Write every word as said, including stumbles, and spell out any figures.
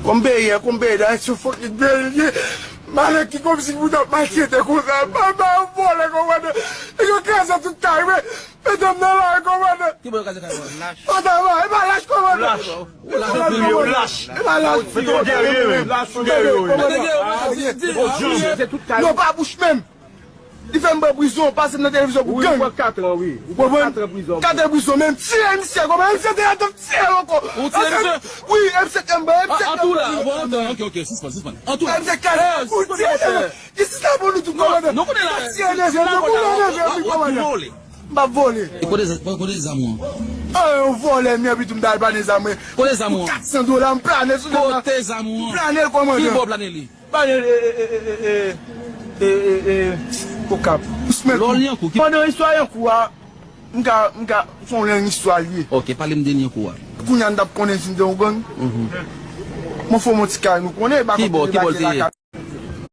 Kòm peyi an, kòm peyi, Dayiti se yon fucking peyi li ye. Malè ki kòmsi pou t ap maltrete konsa. Papa, yo vòlè, kòmandan. Nèg yo kraze tout kay, men. Mete m nan lari, kòmandan. Ki bò yo kraze kay mwen? Lach. Papa, e pa lach, kòmandan. Lach. E pa lach, kòmandan. Lach. E pa lach. Mete yon dèyè, wi. Lach, yon dèyè, wi. Kòmandan. Mete dèyè, wi. Non, pa bouch menm. Li fè m pran prizon, pase m nan televizyon pou gang. Wi, ou pran katran, wi. Ou pran katran prizon. Katran prizon, men m tire misye, kòmandan, misye te la, m tire l ankò. Ou tire misye? Wi, M sèt M, M sèt M. An tou la, bon, ok, ok, ok, sispann, sispann. An tou la. M sèt M, ou tire l. Isit la pou nou tout, kòmandan. Nou konnen la. Tire neve, nou konnen neve, wi, kòmandan. M p ap vole. E kote, kote zam ou an? Ah, yon vòlè, men epi tou m ta al plane zam mwen. Kote zam ou an? Pou kat san dola, m plane sou zam la. Kote zam ou an? M plane l, kòmandan. Ki bò w plane li? Plane, e, e, e, e, e, e, e, e, Okap. Ousmèt. Lò Lyankou, ki... Pandan istwa Lyankou a, m ka, m ka, se yon long istwa li ye. Ok, pale m de Lyankou a. Kounye a, m t ap konnen si m te yon gang. Mhm. Mwen fè yon ti kay, nou konnen, ba... Ki bò, ki bò l te ye?